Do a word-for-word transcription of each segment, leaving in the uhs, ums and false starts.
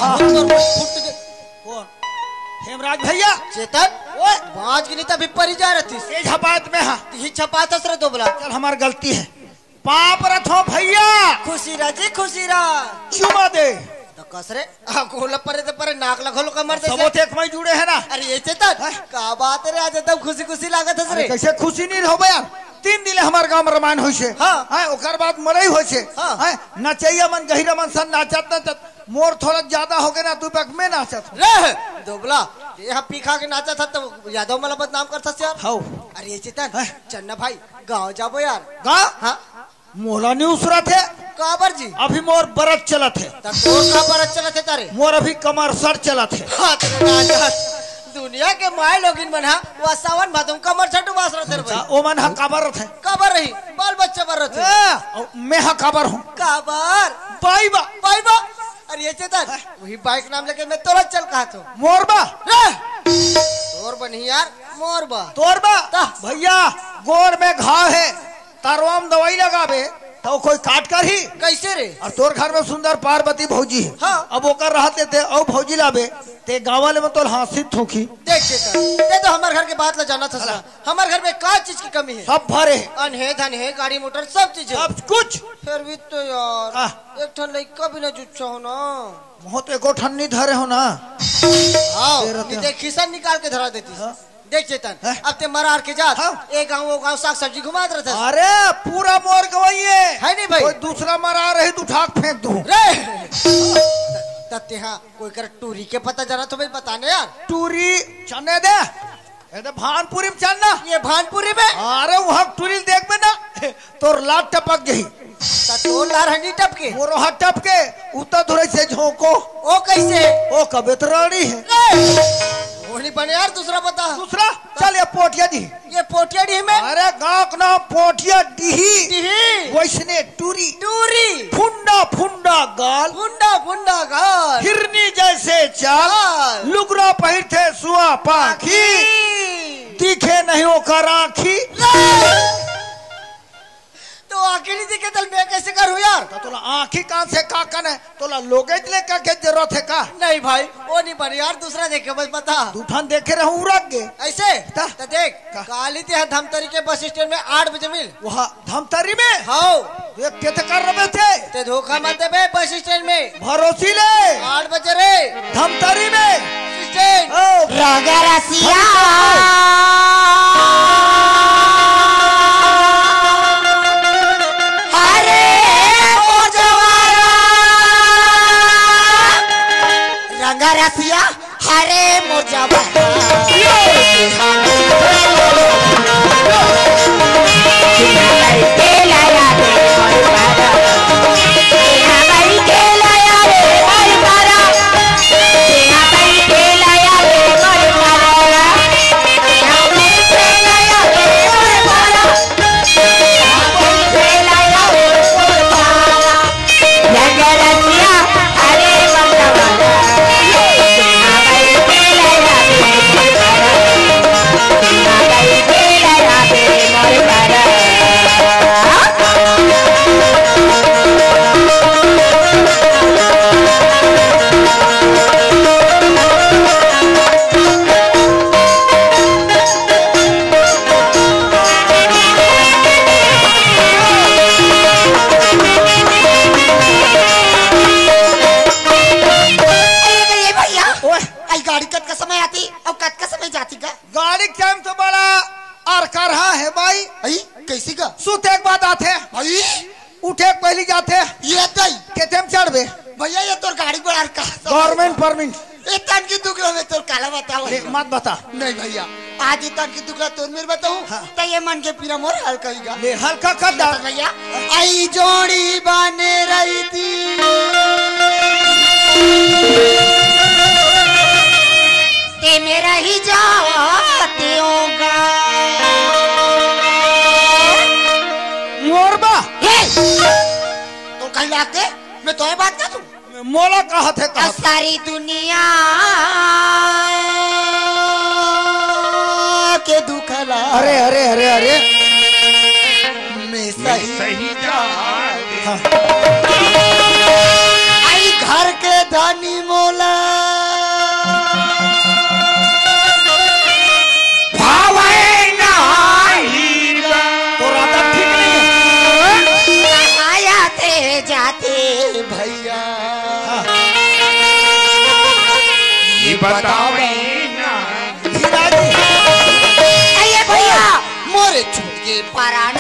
आहा, तोर फुट गे। कौन? हेमराज भैया। चेतन, ओए। बाँच के नहीं त अभी परी जा रहतीस। ये झपात में हा। तिही झपात हस रे दोबला। चल, हमार गलती है। पाँव परत हों भैया। खुशी रह जी, खुशी रह। चुमा दे। त कस रे? आ, गोला परे त परे, नाक ला घलो कमर दे सबो से। ते एक मई जुड़े है ना। अरे ये चेतन, हाँ? का बात है रे, आज एकदम खुशी खुशी लागत हस अरे रे। कैसे खुशी नहीं रहो बे यार? तीन दिन ले हमार गाँव में रामायण होइसे। हाँ। हाँ, ओकर बाद मड़ई होइसे। हाँ। हाँ, नचैया मन गहिरा मन सन नाचत नाचत मोर थोड़ा ज्यादा हो गए ना, तू बक में नाचत हो। रे, दोबला, ये हम पी खा के नाचत था तो यादव मला बदनाम करत हस यार। हौ। अरे ये चेतन, हाँ। चल ना भाई, गाँव जाबो यार। गाँव? हाँ। मोला नहीं उसरत हे। काबर जी? अभी मोर बरत चलत हे। त तोर का बरत चलत हे तारे? मोर अभी कमर सर चलत हे। हाँ, तेरे राजा। दुनिया के माय लोगिन मन हा, वो सावन भादो में कमर छठ उपास रहते रे भाई। अच्छा, ओ मन हा काबर रथे? काबर रही? बाल बच्चा बर रथे। ए, अउ मैं हा काबर हूँ? काबर? बाई बा। बाई बा। अरे ये चेतन, हाँ। वही बाई के नाम लेके मैं तोला चल कहा तो। मोर बा? रे! तोर बा नहीं यार, मोर बा। तोर बा? ता। भैया, गोड़ में घाव है। तरवा म दवाई लगाबे, त ओ कोई काट करही? कैसे रे? अउ तोर घर में सुंदर पार्वती भौजी हे। हाँ। अब ओकर रहते ते अउ भौजी लाबे, ते गाँव वाले मन तोला हाँसी थूकी। देख चेतन, ते तो हमार घर के बात ला जानत हस ना। हाँ। हमार घर में का चीज की कमी है? सब भरे हे। अन हे, धन हे, गाड़ी मोटर, सब चीज है। सब कुछ। फिर भी तो यार, हाँ। एक ठन लइका भी ना जुच्छा हो ना। मोह तो एको ठन नहीं धरे हो ना। हाँ, तेरा नहीं ते- ते खिसन निकाल के धरा देतीस। हाँ। देख चेतन, हैं? अब ते मरार के जात, हाँ। ए गाँव वो गाँव साग सब्जी घुमात रहत हस। अरे, पूरा मोर गँवई हे। है नहीं भाई? कोई दूसरा मरार रही त उठा के फेंक दूँ। रे! त, त तेहा कोई कर टूरी के पता जानत हो भाई, बता ना यार। टूरी चने दे। ए दे भानपुरी में चल ना। ये भानपुरी में? अरे, वहाँ टूरी देखबे ना। तोर लार टपक जाही। त तोर लार ह नी टपके? मोरो ह टपके, उतना दूर से झोंको। ओ कैसे? ओ कबे त रानी है। ए! ओ नी बने यार, दूसरा बता। दूसरा? चल ये पोटिया डी। ये पोटिया डी में? अरे गाँव का नाम पोटिया डीही। डीही। वैसने टूरी। टूरी। फुंडा फुंडा गाल। फुंडा फुंडा गाल। हिरनी जैसे चाल। चाल। लुगरा पहिरथे सुआ पाखी। पाखी। दिखे नहीं ओकर आँखी। ले! तो आँखी नहीं दिखे, त मैं कैसे करूँ यार? त तोला आँखी कान से का कने? तोला लोगे ले का के जरूरत है का? नहीं भाई, वो नहीं बने यार, दूसरा देखे, बस बता। दू ठन देखे रहूँ उरक गे। ऐसे? त? त देख, का? काली ते हा धमतरी के बस स्टैंड में आठ बजे मिल। वहाँ धमतरी में? हाँ। ये के ते कर रहे थे? ते धोखा मत देबे बस स्टैंड में। भरोसी ले। आठ बजे रे। धमतरी में। स्टैंड। ओ। रागा रसिया। अरे ओ जवारा। रागा रसिया। अरे मोर जवारा। अरे, अरे, भैया, ओए। आई गाड़ी कतका समय आती अउ कतका समय जाती का? गाड़ी के टाइम तो बड़ा अरकरहा है भाई। आई, कैसी का? सुते के बाद आथे। आई? उठे के पहली जाथे। ये तई। केते म चढ़बे? भैया, ये तोर गाड़ी बड़ा अरकरहा। Government permit। ए तन की दुख रहे तोर काला बताओ। ले, मत बता। नहीं भैया, आज ये तन की दुख रहे तोर मेर बताऊं, हाँ। त ये मन के पीरा मोर हल्का ही गा। ले, हल्का कर डाल। भैया, आई जोड़ी बने रही थी। ते मेरा ही जाते होगा। मोर बा। हे! तो कहीं लाते, मैं तो ये बात ना तू। मोला कहत हे, कहत। सारी दुनिया के दुखला। अरे, अरे, अरे, अरे। मैं सही। सही जा। हाँ। आई घर के धनी मोला। भावे नाही गा। तोर आदत ठीक नहीं है। आया थे जाते भैया। हाँ। ये बतावे ना। धीरज। ए भैया, मोरे छूट के परान।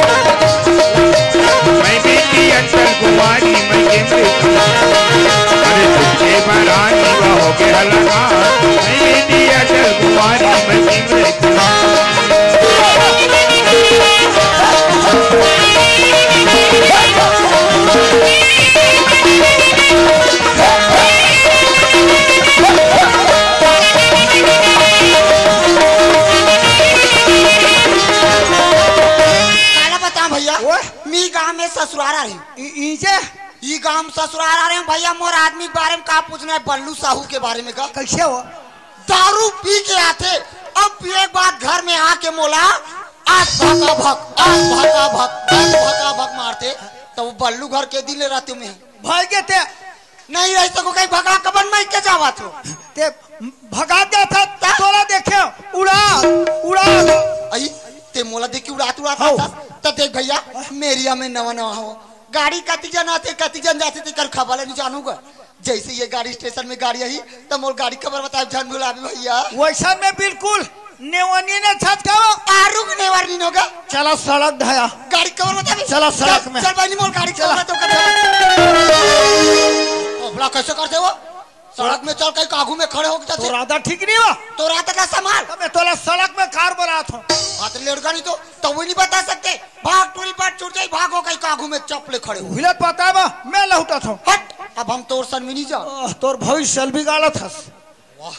मैं बेटी अटल कुमारी, मैं केंद्र। अरे छूट के परान, हो के हलवा। मैं बेटी अटल कुमारी, मैं केंद्र। काला बताओ भैया, ओए। मी गांव में ससुरार आ रही हूँ। ई, ई जे? ई गांव में ससुरार आ रहे हूँ भैया, मोर आदमी के बारे में का पूछना है, बल्लू साहू के बारे में का? कैसे हो? दारू पी के आथे, अब पिए के बाद घर में आके मोला आस भका भक, आस भका भक, आस भका भक मारते, तो वो बल्लू घर के दिन ले रहते में। भाई के ते नहीं रह सको, कहीं भगा कबन में के जावा तो। ते भगा जाता, ता? तोला देखे, उड़ा, उड़ा। आई, ते मोला देख के उड़ात, उड़ात हौ। आता, त देख भैया, मेरिया में नवा, नवा हो। गाड़ी कति जन आते, कति जन जाते, तेकर खबर नहीं जानूंगा। जैसे ये गाड़ी स्टेशन में गाड़ी आई, त मोर गाड़ी खबर बताए, झन भुलाबे भैया। वैसा में बिल्कुल नेवनी ने छत का। आरुग नेवर नहीं होगा। चला सड़क धया। गाड़ी खबर बताबे। चला सड़क चल, में। चल भाई, मोर गाड़ी चला। खबर तो कर। तोपला कैसे कर दे वो? सड़क में चल, कहीं कागू में खड़े हो जाते। तोर आदत ठीक नहीं हो। तोर आदत ला संभाल। तब मैं तोला सड़क में कार बरात हूँ। हाथ लेड़गा नहीं तो, तो वो नहीं बता सकते। भाग टूरी बाट छूट जाई, भागो कहीं कागू में चपले खड़े हो। हिलत पता बा, मैं लहुटत हूँ। हट, अब हम तोर सन में नहीं जाओ। आह, तोर भविष्य बिगाड़त हस। वाह,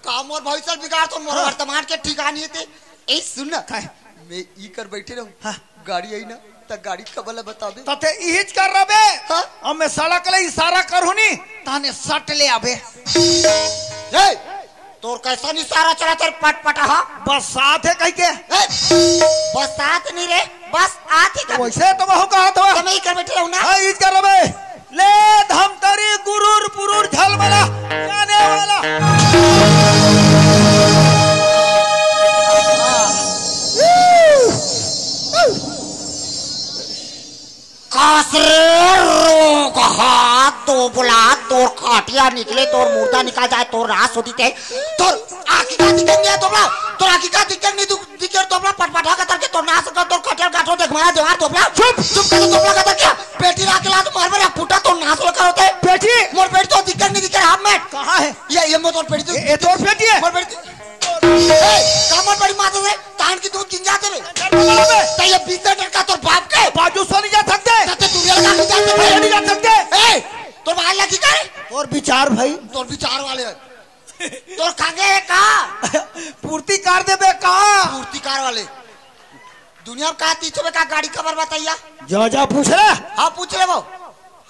का मोर भविष्य बिगाड़ तो मोर हाँ। वर्तमान के ठिकाने ते। ए, सुन ना। काय? मैं ई कर बैठे रहूं। हाँ। गाड़ी आई ना, त गाड़ी खबर ला बताबे। त ते इहिच कर रबे। हाँ। अब मैं सड़क ले इशारा करहूं नी, ताने सट ले आबे। ए, तोर कैसा इशारा चला तेरे पटपट हा? बरसात है कह के। ए, बरसात नहीं रे, बस आती कभी। वैसे तो वहू कहा तो। त मैं ई कर बैठे रहूं ना। हाँ, इहिच कर रबे। ले धमतरी गुरुर पुरुर झलमला जाने वाला। कास रे रोगहा, तोपला, तोर खटिया निकले, तोर मुर्दा निकल जाए, तोर नाश होती ते, तोर आँखी का दिखे नहीं है तोपला, तोर आँखी का दिखे नहीं, तू दिखे तोपला, पटपटा का तरके तोर नाश कर, तोर खटिया गाठो देख मारा दीवार तोपला। चुप। चुप कर तोपला का तरके। पेटी ला के ला तो मार मेरा पुटा तो नाश होकर होते। पेटी? मोर पेटी तो दिक्कत नहीं दिक्कत हाथ में। कहाँ है? ये, ये मोर तोर पेटी तो ये, ये तोर पेटी है? मोर पेटी। ए, कामर बड़ी माता रे, तान की दूध गिन जाते रे। डर लगा बे। तो ये बीस लीटर का तोर बाप के। बाजू सो नहीं जा सकते। तो तू रियल का नहीं जा सकते। नहीं जा सकते। ए, तोर बाहर लगी का रे? तोर विचार भाई। तोर विचार वाले है। तोर खागे है का? पूर्ति कर देबे का? पूर्ति कर वाले। दुनिया में का तीछो में का गाड़ी खबर बताइया? जा, जा पूछ ले। हाँ, पूछ ले वो।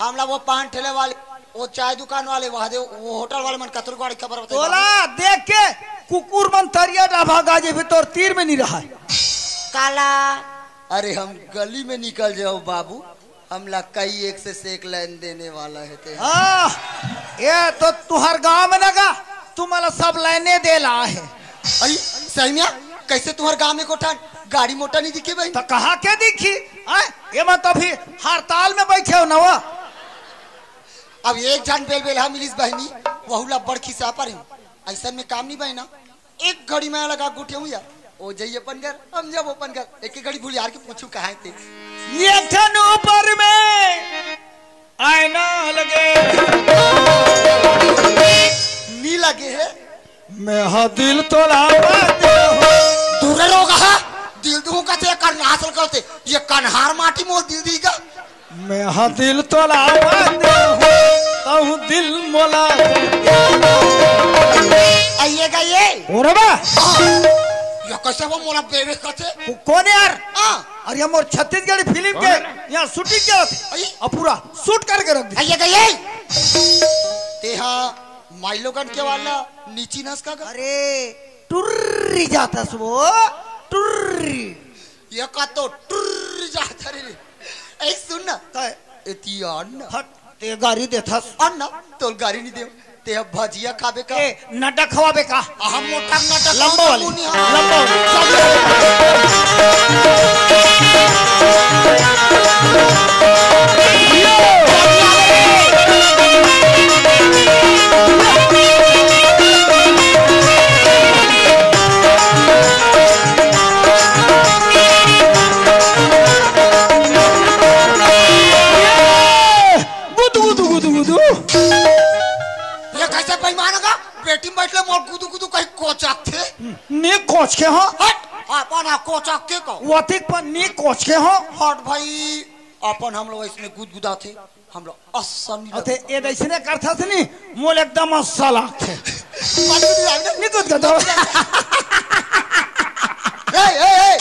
हमला वो पान ठेले वाले, वो चाय दुकान वाले, वहाँ दे, वो होटल वाले मन कतरो गाड़ी खबर बताइया। तोला देख के कुकुर मन तरिया डाबा गाजे भी तोर तीर में नहीं रहा है। काला। अरे हम गली में निकल जाओ बाबू, हमला कई एक से सेक लाइन देने वाला है ते। हाँ, ये तो तुहर गांव में ना गा, तुम्हाला सब लाइने दे ला है। अरे सही में, कैसे तुहर गांव में कोठा गाड़ी मोटर नहीं दिखे भाई? तो कहाँ के दिखी? हाँ, ये मैं तो अभी हड़ताल में बैठे हो ना वो। अब एक जान बेल बेल हम मिलिस बहनी, वहू ला बड़ खिसा पर है। ऐसा में काम नहीं बहना। एक घड़ी में लगा गुठे हुई यार। ओ जाइए अपन घर, हम जब अपन घर, एक एक घड़ी भूल यार के पूछू कहाँ थे। ये ठन ऊपर में आईना लगे। नी लगे है। मैं हा दिल तोला बांधे हो। दूर रोग हा, दिल दुखों का थे कर नासल करते, ये कन्हार माटी मोल दिल दी का। मैं हा दिल तोला बांधे हो। अहू दिल मोला। आइएगा ये। हो रे बा। ये कैसे वो मोला बेबे कहते? वो कौन है यार? हाँ। अरे ये मोर छत्तीसगढ़ी फिल्म के कौन है? यहाँ शूटिंग क्या होती? आई। अब पूरा शूट करके रख दी। आइएगा ये। तेहा माइलोगन के वाला नीची नस का गा? अरे टुर्री जाता सो वो टुर्री। ये का तो टुर्र जात हरे रे। ए सुन ना। काय? एती आन ना। हट, ते गारी देथस। आन ना, तोल गारी नहीं दे। ते अब भजिया खाबे का? ए, नटा खवाबे का? हम मोटा नटा लंबा वाली, मुनी हाँ। लंबा वाली। गुदु, गुदु, गुदु, गुदु। ये कैसे बेईमान होगा? बेटी में बैठ ले मोर गुदु गुदु कहीं कोचक थे। नी कोच के हो। हट, अपन आ कोचक के को। वतिक पर नी कोच के हो। हट भाई, अपन हम लोग इसमें गुदगुदा थे, हम लोग असन नहीं अते लगता। ये दैसने करथा से नी, मोल एकदम असल आथे। बात नहीं आगे। नी गुदगुदा। ए, ए, ए।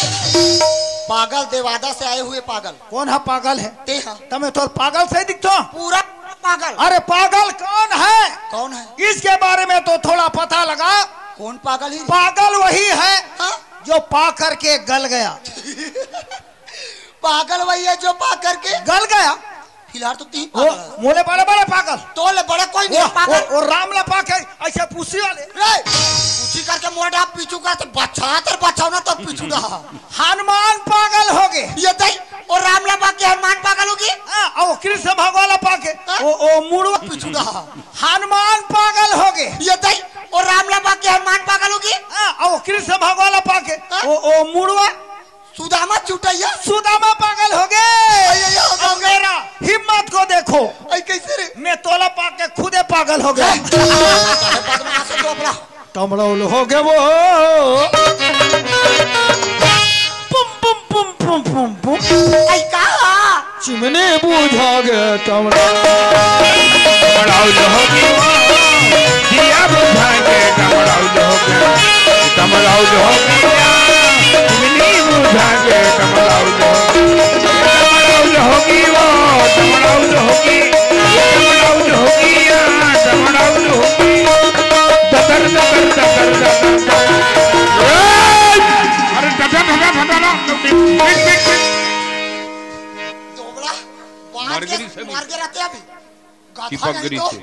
पागल देवादा से आए हुए पागल। कौन है पागल है? ते हाँ। तमे तोर पागल सही दिखतो? पूरा पागल। अरे पागल कौन है? कौन है? इसके बारे में तो थोड़ा पता लगा। कौन पागल ही? पागल वही है हाँ? जो पा करके गल गया। पागल वही है जो पा करके गल गया। फिलहाल तो तीन वो पागल है। मोले बड़े बड़े पागल। तो ले बड़े कोई नहीं वो, पागल। वो, वो राम ला पा के ऐसे पूछी वाले। रे, पूछी करके मोटा पीछू का तो बच्चा तर बच्चा ना तो पीछू ना। हनुमान पागल हो गए। ये तई, और राम ला पा के हनुमान पागल हो गए। हाँ, और कृष्ण भगवान ला पा के, हाँ? वो, वो मुड़वा। पीछू ना। हनुमान पागल हो गए। ये तई, और राम ला पा के हनुमान पागल हो गए। हाँ, और कृष्ण भगवान ला पा के, हाँ? वो, वो मुड़वा। सुदामा चुटैया। सुदामा पागल हो गए। अरे, ये अब मेरा हिम्मत को देखो। ऐ कैसे रे? मैं तोला पा के खुदे पागल हो गया। बदमाश है, दोबड़ा। टमड़ौल हो गए वो। पुम, पुम, पुम, पुम, पुम, पुम। ऐ का? चिमनी बुझा गए टमड़ौल। टमड़ौल हो गए वो। दिया बुझा के टमड़ौल हो गए। टमड़ौल हो गए। चिमनी बुझा के टमड़ौल हो गए। टमड़ौल हो गए वो। टमड़ौल हो गए। टमड़ौल हो गए या। टमड़ौल हो गए। दतर, दतर, दतर, दतर, दतर। अरे, डटा, डटा, डटा, डटा। पिट, पिट, पिट। दोबड़ा, मार मार के, गिरी से भी। मार के रहते अभी। गाथा चिपक नहीं गिरी तो। से।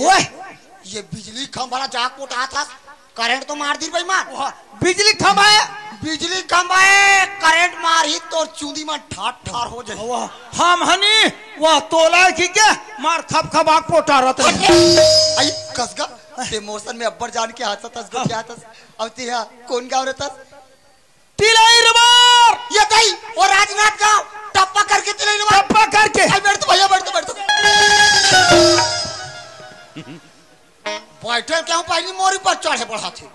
ओए, ये बिजली खंभा ला जाक पोटा था, करंट तो मार दी बेईमान। ओह, बिजली खंभा है। बिजली खंभा है, करंट मार ही तो चूंदी में ठार ठार हो जाए। ओह, हम हनी, वह तोला की के मार खप खप आग पोटा रहता है। अरे, आई कसगा, ते मौसम में अब्बर जान के हाथ तस हाँ। क्या तस, अब ते यहाँ कौन गाँव रहता? तिलई रवार। ये तई, वो राजनांदगांव, टप्पा करके तिलई रवार। टप्पा करके। आई बैठ तो भैया, बैठ तो, बैठ तो। बैठल क्यों पहली मोरी पर चढ़े बढ़ा थे?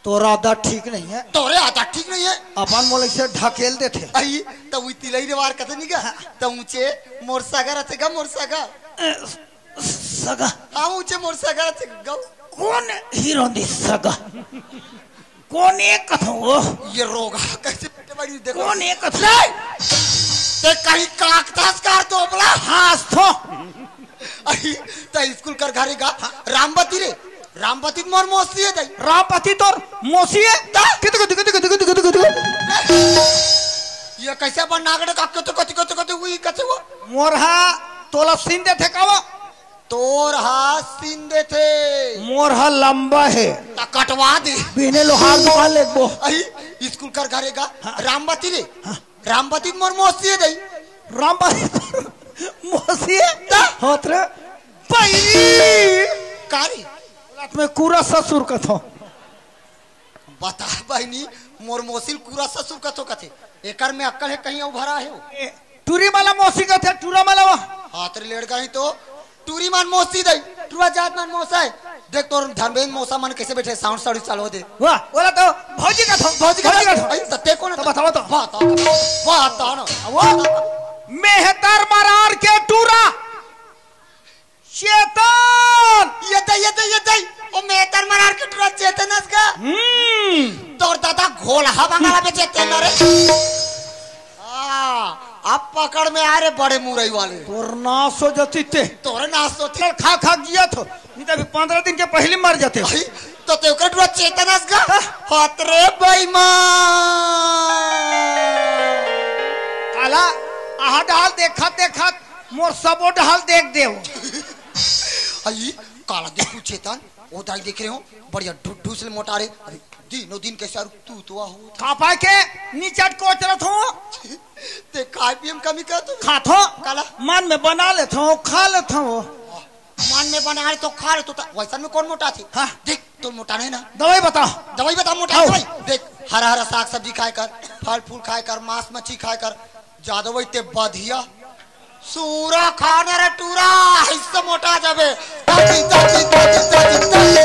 तोरा आदत ठीक नहीं है। तोरे आदत ठीक नहीं है। अपन मोले से ढकेल देथे। आई, तो वो तिलई रवार कथे नहीं का? हाँ। तो ऊंचे मोर सगा रहते का, मोर सगा। ए, सगा। हाँ, ऊंचे मोर सगा रहते का। कौन हीरो दी सगा? कोने कथो? ये रोगा कैसे बेटे बड़ी देखो। कोने कथो? नहीं। ते कहीं काकतास का तो बोला। हाँ, थो। अही, ते स्कूल कर घरे गा। हाँ। रामबती रे। रामबती मोर मौसी है दाई। रामबती तोर मौसी है? ता? कित, कित, कित। ये कैसे बन नागड़े का कित, कित, कित, कित, हुई कैसे वो? मोरहा तोला सीन देथे का वो? तोर हा सीन देथे। मोर हा लंबा हे। त कटवा दे। बिने लोहार दुकान लेगबो। अही, स्कूल कर घरे गा। हाँ। रामबती रे। हाँ। रामबती मोर मौसी हे दाई। रामबती मोर मौसी हे? त? होत रे। बहिनी। का रे? औलाद में कूरा ससुर कथो। बता बहिनी, मोर मौसी ल कूरा ससुर कथो कथे। एकर में अक्कल हे, कहीं अउ भरा हे वो। ए, टूरी माला मौसी कथे, टूरा माला वो। हाथ रे लेड़ गई तो, टूरी मान मौसी दाई, टूरा जात मान मौसा हे। देख तोर धर्मेंद्र मौसा मन कैसे बैठे, साउंड साउंड चालू दे। वाह, बोला तो भौजी कथो, भौजी कथो। अरे सत्य कौन है? तो बताओ तो। बता, बता ना। वो मेहतर मरार के टूरा। चेतन! ये दे, ये दे, ये दे। ओ मेतर मरार के टुरा चेतन अस का? हम्म। तोर दादा घोलहा बंगाला में चेतन रे। हाँ, अब पकड़ में आ रे बड़े मुरई वाले। तोर नाश हो जाती ते। तोरे नाश होती। खा खा जियत हो, नहीं तो अभी पंद्रह दिन के पहले मर जाते हो। अही, तो ते ओकर टुरा चेतन अस का? हाँ। हत रे बेईमान। काला, आहा डाल देखत देखत मोर सबो डाल देख देव। अई, काला देखू चेतन, ओ दाई देख रहे हो, बढ़िया ढुढू से मोटा रे। अरे, दिनों दिन कैसे अरु तू तो आहो। खा पाए के नीचट कोच रथ हो। ते खाए पिए में कमी कर तू। खाथो। काला। मन में बना लेथो, खा लेथो। मन में बना ले तो खा ले तो, वैसा में कौन मोटा थे? हाँ। देख, तो मोटा नहीं ना। दवाई बता। दवाई बता, मोटा आओ। दवाई। देख, हरा हरा साग सब्जी खाए कर, फल फूल खाए कर, मांस मच्छी खाए कर, ज्यादा वही ते बधिया सूरा खाना रे टूरा, इससे मोटा जाबे। दादी, दादी, दादी, दादी, दादी।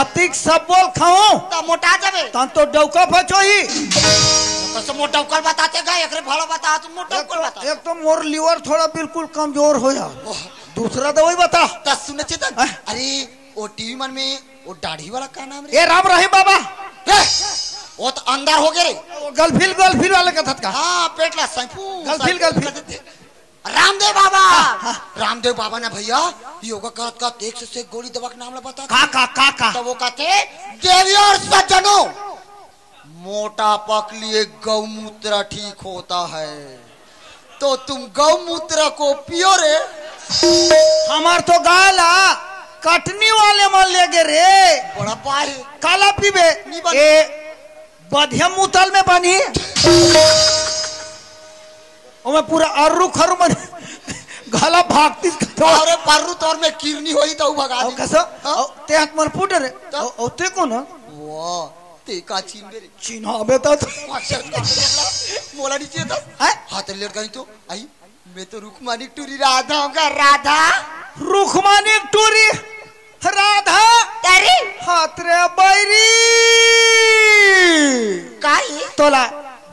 अतिक सब बोल खाऊं। ता मोटा जाबे। तन तो डौका फचोही। कैसे मोटा डौकल बताते गा, एकरे भला बता, तू मोटा एक डौकल तो, बता। एक तो मोर लिवर थोड़ा बिल्कुल कमजोर हो जा। ओह। दूसरा दवाई बता। ता सुन चेतन। हाँ? अरे, ओ टीवी मन में, ओ दाढ़ी वाला का नाम रे? ए राम रहीम बाबा। रे, ओ तो अंदर हो गए रे। ओ गलफिल, गलफिल वाले का थतका। हाँ, पेटला सैफू, गलफिल, सैफू गलफिल। रामदेव बाबा। हाँ, हाँ। रामदेव बाबा ना भैया, योगा करत का एक से एक गोली दवा के नाम ला बता। का, का, का, का? तो वो कहते, देवी और सज्जनों, मोटापा के लिए गौमूत्र ठीक होता है, तो तुम गौमूत्र को पियो रे। हमार तो गाय ला कटनी वाले मन ले गे रे। बड़ा पाए। काला पीबे? नी बन- ए, बधिया मुतल में बनी। ओमे पूरा अर्रू खर्रू मन घला भागतीस कथो। अरे पर्रू तोर में किरनी होई त उ भगा अउ दी। कसो? हाँ? अउ ते हाथ मन फूट रे। तो? अउ, अउ ते कोन? वाह, ते का चिन्हबे रे? चिन्हाबे त। अच्छा, अच्छा, अच्छा, मोला नहीं चाहिए था। हैं? हाथ लेट गई तो आई। मैं तो रुखमानिक टूरी राधा हूँ का, राधा। रुखमानिक टूरी राधा। अरे। हाथ रे बैरी। काई? तोला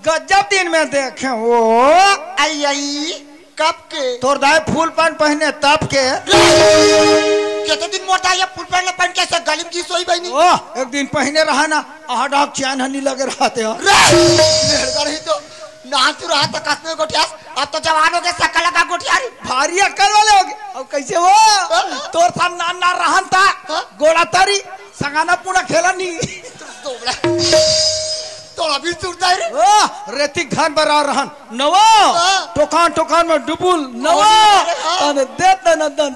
गजब दिन में देखे हो। आई, आई, कब के? तोर दाई फुल पैंट पहने तब के। केते दिन मोर दाई ये फुल पैंट पहन के से गली में जी सोई बहनी? ओ, एक दिन पहने रहा ना, आहा डाक चैन हनी लगे रहते हो। रे, मेहरगढ़ ही तो ना तू रहा तो कस में गोठियास, अब तो जवान हो गए, सकल लगा गोठियारी। भारी अक्कल वाले हो गए। अब कैसे हो? हाँ। तोर साथ ना, ना रहन था, हाँ। गोड़ा तारी, सगाना पूरा खेला नहीं। तो दोबड़ा। तो अभी सुरता है रे। ओ, रेतिक धान बरा रहन। नवो, हाँ। टोकान, टोकान में डुबुल। नवो, अरे, हाँ। तन दे, तन दन।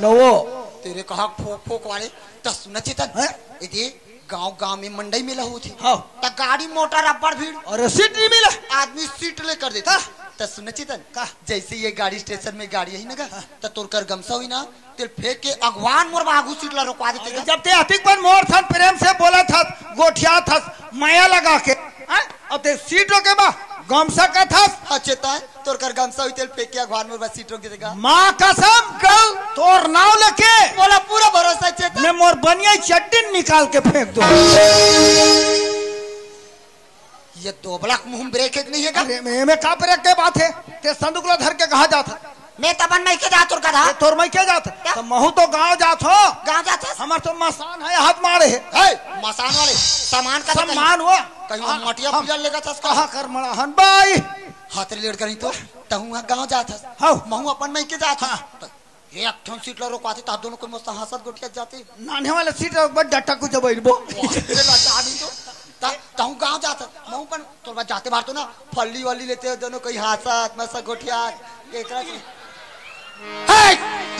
नवो। तेरे कहा फोक, फोक वाले, तो सुना चेतन। हाँ। ये दे, गांव गांव में मंडई मेला होत हे। हाँ। त गाड़ी मोटर अब्बड़ भीड़। अरे सीट नहीं मिला। आदमी सीट लेकर देते। हाँ। त सुन चेतन, का? जैसे ये गाड़ी स्टेशन में गाड़ी आई ना गा, हाँ। त तोर कर गमसा हुई ना, तेल फेंक के अगवान मोर बागू सीट ला रोकवा देते अरे गा। जब ते अतिक बन मोर थन प्रेम से बोला था, गोठिया था, माया लगा के, हाँ? अब ते सीट रोके बा, गमसा का था। हाँ चेतन, तोर कर गमसा हुई तेल फेंक के अगवान मोर बा सीट रोक देते गा। माँ कसम, गौ। तोर नाव लेके बोला पूरा भरोसा चेतन। मैं मोर बनिया चड्डी निकाल के फेंक दो। ये दोबला के मुंह में ब्रेक एक नहीं है का? अरे मैं, मैं का ब्रेक के बात है? ते संदूक ला धर के कहाँ जात है? मैं तबन मैं के जात तोर का था? ये तोर मैं के जात है? क्या? तो महू तो गांव जात हो। गांव जात है? हमार तो मसान है, हाथ मारे है। ए, मसान वाले, सामान का तो कहीं सम्मान हुआ। कहीं वो हाँ, मटिया हम पिलर लेगा था उसका। कहाँ कर मड़ा हन बाई? हाथ रे लेट करी तो, तहु वहाँ गाँव जात हस। हाँ। महू अपन मइके जात हस। हाँ। त एक ठन सीट ला रोकवाते, त दोनों कोई मस्त हंसत गोठियात जाते। नान्हे वाला सीट ला बड़ डट्टा कुछ बैठबो। वाह, ये ला चाबी तो। त-, तहु गाँव जात हस। महू अपन तोर बाद जाते बार तो ना, फल्ली वल्ली लेते हो दोनों कोई हंसत, मस्त गोठियात। एकरा से हे!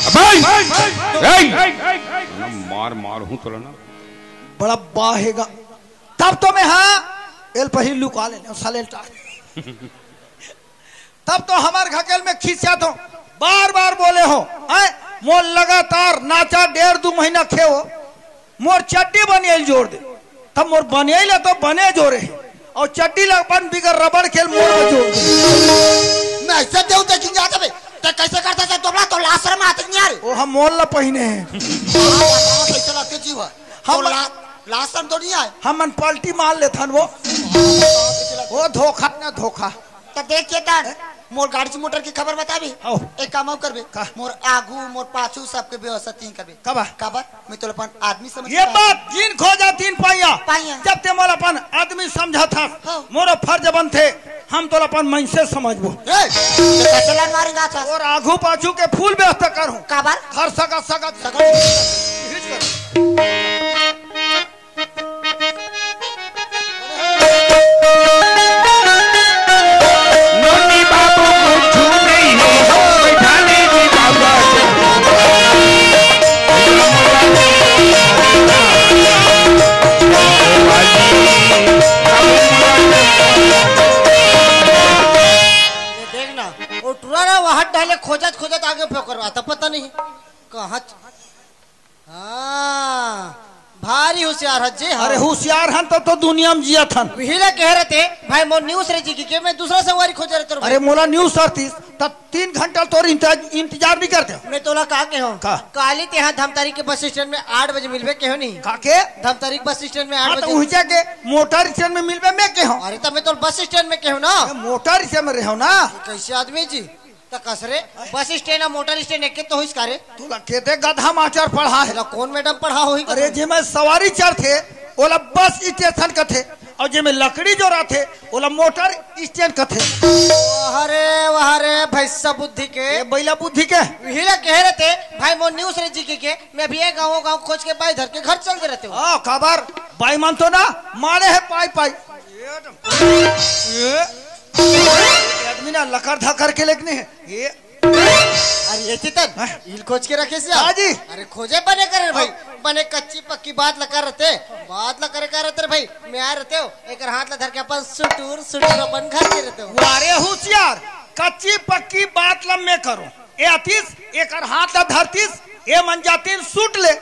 अबे! हे! मार, मार हूँ तोला ना। बड़ा बाहेगा। तब तो मैं हाँ, एल पहिल लुका ले, साले टार। तब तो हमार घकेल में खींच जात हो, बार बार बोले हो, हैं? मोर लगातार नाचा डेढ़ दू महीना खेओ, मोर चड्डी बनियल जोर दे, तब मोर बनियल तो बने जोरे है, और चड्डी लग अपन बिगर रबड़ खेल मोर में जोर दे। मैं ऐसे देव देखिन जात बे, ते कैसे करता था तोबला तो लासर में आते नहीं आ रे। ओ हम मोर ला पहिने हैं। हाँ, बताओ कैसे लगते जीव है। हम तो ला-, लासर तो नहीं आए। हम मन पलटी मार लेथन वो। हाँ, बताओ कैसे लगते। वो धोखा ना धोखा। तो देख चेतन, मोर गाड़ी से मोटर के खबर बताबे। आओ। एक काम अउ करबे। का? मोर आगू, मोर पाछू, सबके व्यवस्था तीन करबे। काबर? काबर? मैं तोला अपन आदमी समझ ये के बात, जिन खोजा तीन पाइया। पाइया। जब ते मोला अपन आदमी समझत हस, हाँ। मोरो फर्ज बनथे, हम तोला अपन मइनसे समझबो। ए, तो कैसे लड़ मारेगा था? और आगू पाछू के फुल व्यवस्था करहूं। काबर? हर सगत, सगत। सगत। हिच कर। नोनी बाबू को छू नहीं हो, बैठा ले जी बाबा को। ये देख ना, वो टुरा ना वहां डाले खोजत खोजत आगे पे करवा, तब पता नहीं कहाँ च-, हाँ, भारी होशियार हस जी, हाँ। अरे होशियार हन तो, तो दुनिया में जियत हन। वही ला कहे रहते, भाई मोर न्यूज़ रे जी के, मैं दूसरा संगवारी खोजे रहते। अरे मोला न्यूज़ सरतीस, त तीन घंटा तोर इंतजार, इंतजार नहीं करते। मैं तोला का कहे हूँ? का? काली तेहा धमतरी के बस स्टैंड में आठ बजे मिलबे कहे नहीं। का के? धमतरी बस स्टैंड में आठ हाँ, तो बजे। उहिचा के मोटर स्टैंड में मिलबे मैं कहे हूँ। अरे तो मैं तोर बस स्टैंड में कहे हूँ ना। अरे मोटर स्टैंड में रहे हो ना। कैसे आदमी जी? त कस रे, बस स्टैंड अउ मोटर स्टैंड एके तो होइस का रे? तोला के दे गधा मास्टर पढ़ा है। तोला कौन मैडम पढ़ा होही? अरे, जेमे सवारी चढ़थे, ओला बस स्टेशन कथे, अउ जेमे लकड़ी जोराथे, ओला मोटर स्टैंड कथे। वाह रे, वाह रे, भैंसा बुद्धि के। ए, बैला बुद्धि के। वही ला कहे रहते, भाई मोर न्यूज़ रे जी के, के, मैं भी एक गाँव गाँव खोज के बाई धर के घर चल दे रहते हो। आ, काबर? बाई मन तो ना, मारे है पाई पाई। ये आदमी ना लकर धकर के लेकने है। ये अरे ये चेतन, हैं? इल खोज के रखे से हाँ जी। अरे खोजे बने करे रे भाई, बने कच्ची पक्की बात लगा रहते, बात लगा करे का रहते रे भाई, मैं आ रहते हो, एक हाथ ला धर के अपन सुटुर सुटुर अपन घर के रहते हो। वारे होशियार, कच्ची पक्की बात ला मैं करूं। ए आतिस, एक हाथ ला धरतीस, ए मन जातिन सुट ले,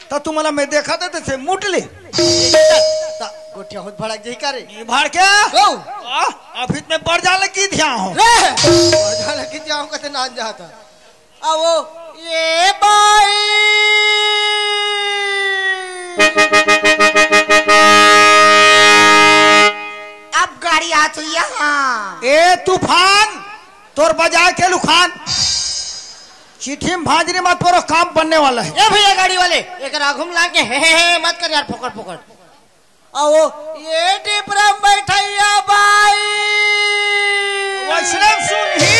त तुमला मैं देखा देते से मुट ले। त गोठिया होत भड़क जही का रे? नहीं भड़के। गौ। आ, अभी त मैं बरजा लगी ध्या हूँ। रे! बरजा लगी ध्या हूँ, कते नान जाता। आ वो, ये बाई। अब गाड़ी आ चुकी है, हाँ। ए तूफान, तोर बजाय के लुखान। चिट्ठी में भांजनी मत परो, काम बनने वाला है। ए भैया गाड़ी वाले, एक आगू में लाके हे, हे, हे मत कर यार, फोकट, फोकट। आओ, ये टिपरा में बैठैया बाई। वैष्णव सुनही।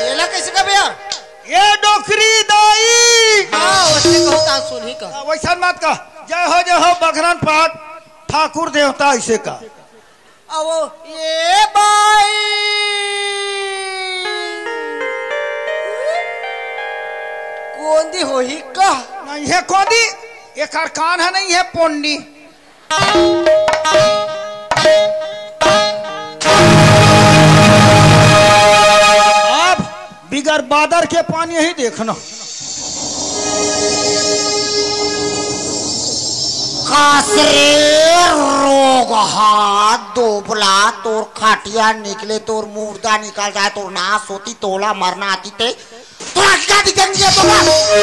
ये ला कैसे कबे यार? ये डोकरी दाई। हाँ, वैसे कहता सुनही का। हाँ, वैसा मत कह। जय हो, जय हो, बघरन पाट, ठाकुर देवता ऐसे का। अवो ये बाई। कोंदी होही का? नहीं है कोंदी, एकर कान है, नहीं है पोंडी। अब बिगर बादर के पानी ही देखना। कासरे रोगहा दोबला, तोर खटिया निकले, तोर मुर्दा निकल जाए, तोर नाश होती, तोला मरना आती ते। तोर आँखी का दिखे नहीं है तोला?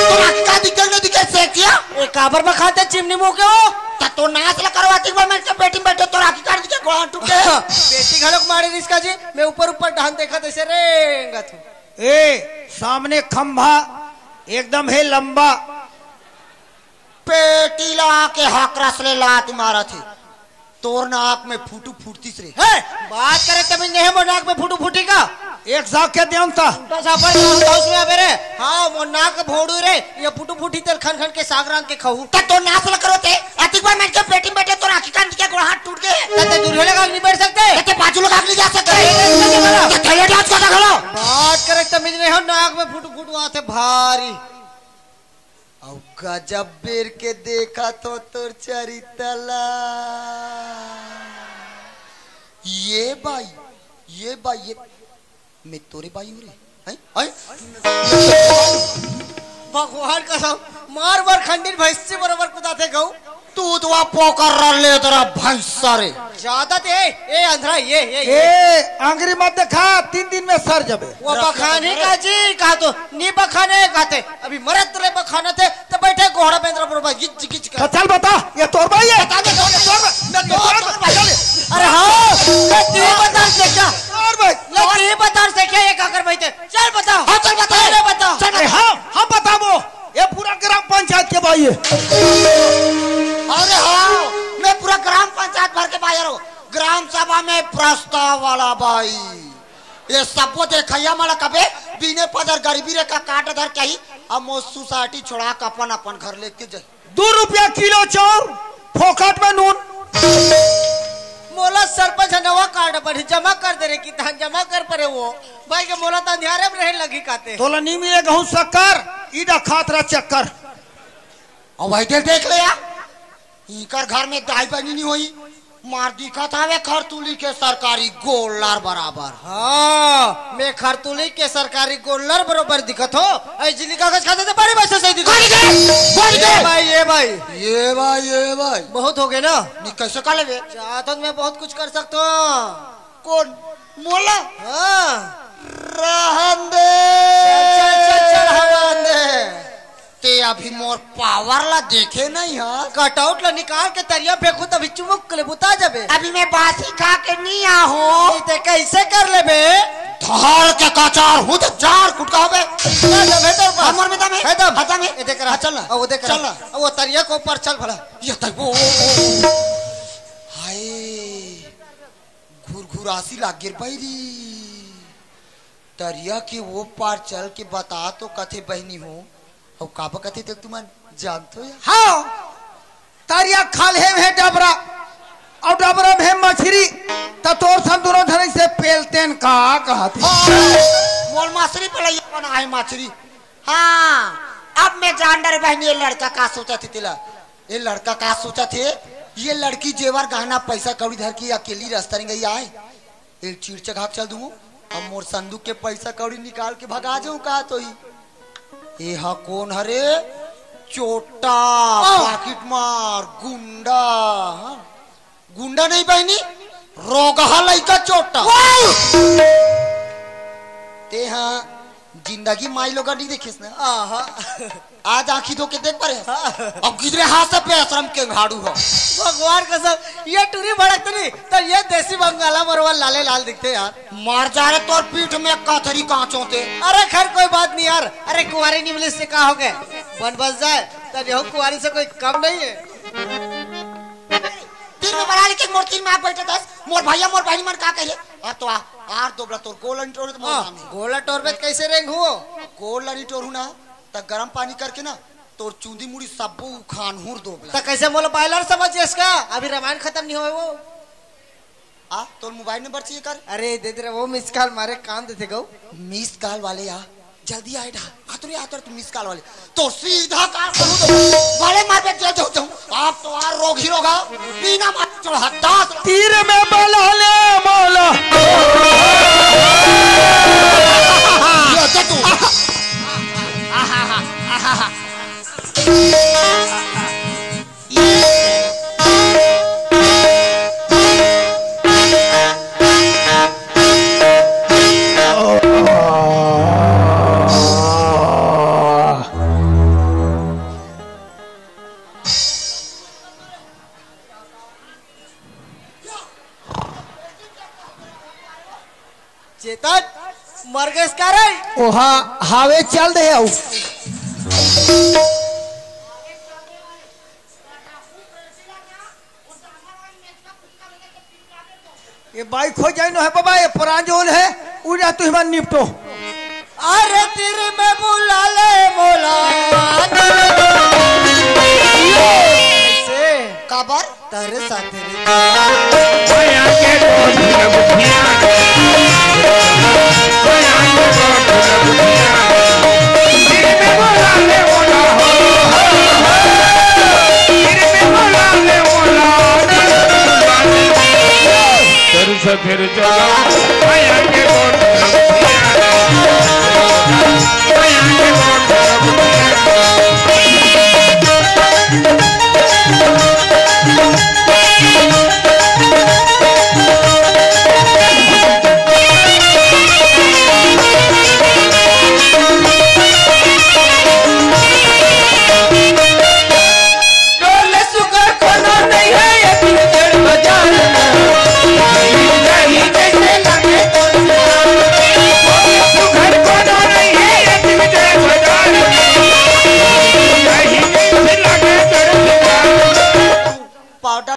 तोर आँखी का दिखे नहीं दिखे से किया? ए, काबर में खाते चिमनी मुँह के हो? त तो नाश ला करवा, एक बार मैं बेटी में बैठे, तोर आँखी का दिखे, गोड़ा टूट गए। बेटी घलोक मारे रिस्का जी, मैं ऊपर ऊपर ढान देखा तैसे रेंगत हूँ। ए, सामने खंभा एकदम है लंबा। पेटी ला के हकरस ले लात मारत हे। तोर नाक में फुटू फुटतीस रे। हे, बात करे तमीज नहीं है, मोर नाक में फुटू फुटी का? एक साग के देन ता। उल्टा सापड़ का हाउस में आवे रे। हाँ, मोर नाक भोड़ू रे, ये फुटू फुटी तेल खन खन के साग रांध के खाऊ। त तो नाश ल करो ते, अतिक बार मैं के पेटी में बैठे, तोर आँखी कान के गोड़ हाथ टूट गए। त ते दूर लगा के नहीं बैठ सकते। त ते बाजू लगा के नहीं जा सकते। त ते थैले डांस का खड़ा। बात करे तमीज नहीं हो, नाक में फुटू फुटू आते भारी। अउ गजब बेर के देखा तो तोर चरितला। ये बाई, ये बाई, ये मैं तोरे बाई हूँ रे। हैं? हैं? भगवान कसम, मार मार खंडीर भैंसी बरोबर कुदाथे गऊ। तू तो वहाँ पोकर रह ले तेरा भैंसा रे। ज्यादा ते, ए अंधरा, ये, ये, ये। ए, आंगरी मत देखा, तीन दिन में सर जबे। वो बखान ही का जी, कहा तो नी बखाने कहते। अभी मरत ले बखाना थे, तो बैठे घोड़ा बेंद्रा बरोबर गिच गिच कर। तो चल बता, ये तोर भाई है? बता दे, तोर, तोर, मैं ये तोर, तोर तोर भाई। भाई। अरे हाँ, ये तीन बता से क्या? तोर भाई। ये तीन बता से क्या? ये अगर भाई ते, चल बताओ। हाँ, चल बताओ। चल बताओ। चल अरे बताओ। हाँ, हम बताबो। ये पूरा ग्राम पंचायत के बाई है। अरे हाँ, मैं पूरा ग्राम पंचायत भर के बाई हूँ। ग्राम सभा में प्रस्ताव वाला बाई। ये सबो देखइया मन ला कबे बिने पदर गरीबी रेखा काट धर के ही, अब मोर सोसाइटी छोड़ा के अपन, अपन घर लेके जाई। दू रुपया किलो चाउर, फोकट में नून। मोला सरपंच ह नवा कार्ड पर ही जमा कर दे रे, कि धान जमा कर परे वो। भाई के मोला त अंधियारे में रहे लगी काते। तोला नी मिले गहूं शक्कर, ई डखात रहा चक्कर। अब भाई देख, देख ले यार, इकर घर में दाई बनी नहीं होई, मार दिखत हवे खरतुली के सरकारी गोल्लर बराबर। हाँ, मैं खरतुली के सरकारी गोल्लर बरोबर दिखत हो। ऐ जिली कागज खाते तो बड़ी बात से सही दिखत। बन गए, बन ये गए। भाई, ये भाई। ये भाई, ये भाई। बहुत हो गए ना? नहीं, कैसे कर लेबे? चाहत हूँ मैं बहुत कुछ कर सकता हूँ। कौन? मोला? हाँ। रहन दे। चल, चल, चल, चल, हवा दे। ते अभी मोर पावर ला देखे नहीं हस? कटआउट ला निकाल के तरिया फेंकू तभी चुमुक ले बुता जाबे। अभी मैं बासी खा के नहीं आहूं। ई ते कैसे कर लेबे? धार के कचार हूं तो चार कुटका होबे। ना दम है तेरे पास। हमर में दम है। है दम। हाँ, दम है। ये देख रहा। हाँ, चल ना। अब वो देख रहा। चल ना। अब वो तरिया के ऊपर चल भला। ये तक वो, वो, वो। हाय। घुरघुरासी लाग गिर बैरी। तरिया के वो पार चल के बता तो कथे बहिनी हो, अउ काबर कथे ते तुमन जानथो या? हाँ, तरिया खाल्हे में हे डबरा, अउ डबरा में हे मछरी, त तोर सन दुनों झन से पेलतेन का कहत हे? हाँ, मोर मछरी पलैया बना है मछरी। हाँ, अब मैं जान डरे बहिनी, ये लड़का का सोचत हे तेला। ये लड़का का सोचत हे, ये लड़की जेवर गहना पैसा कौड़ी धर के अकेली रस्ता नहीं गई आए। ए चीर चघाक चल दूं, अब मोर संदूक के पैसा कौड़ी निकाल के भगा जाऊं का तो ही। ए हा कौन हरे? चोट्टा, आ! पाकिट मार, गुंडा, हाँ? गुंडा नहीं बहिनी, रोगहा लइका चोट्टा। वाह! ते हा जिंदगी माई लोग नहीं देखिस ना। आहा। आज आंखी धो के देख परे। हाँ। अब गिदरे हाथ से पे आश्रम के झाड़ू हो। भगवान कसम, ये टूरी भड़क तो नहीं, तो ये देसी बंगाला मरवा लाले लाल दिखते यार। मर जा रे, तोर पीठ में कथरी कांचो ते। अरे खैर कोई बात नहीं यार, अरे कुंवारी निमली से का हो गए, बन बस जाए, तो यह कुंवारी से कोई कम नहीं है। तीर में बला लेके मोर तीर में आप बैठे दस, मोर भैया मोर बहनी मन का कहे, अब तो आ, आर दोबला तोर गोल अंटोर तो मोर हाँ, सामने। गोल अंटोर में कैसे रेंग हुओ? गोल अंटोर हूँ ना, त गरम पानी करके ना, तोर चूंदी मुड़ी सब्बो उखान हुर दोबला। त कैसे मोला बॉयलर समझ इसका? अभी रामायण खत्म नहीं होए वो। आ, तोर मोबाइल नंबर चाहिए कर? अरे, दे दे रे, वो मिस कॉल मारे काम देते गऊ। मिस कॉल वाले आ, जल्दी आए ढा। आतुरे, आतुरे, तू मिस कॉल वाले। तो सीधा कॉल करूँ तो, भले मार पे जेल जाऊँ, जाऊँ। आप तो आ रोग ही रोगा, बिना मार चढ़ा दास। तीर में बला ले मोला। ये तो तू। चेतन, मर गए इसका रे? ओहा, हावे चल दे आऊ। ये बाइक हो जाए न है बाबा, ये प्रांजोल है, उड़ा तू हमार निपटो। अरे तीर में बुला ले मोला। कैसे? काबर? तारे साथ रे।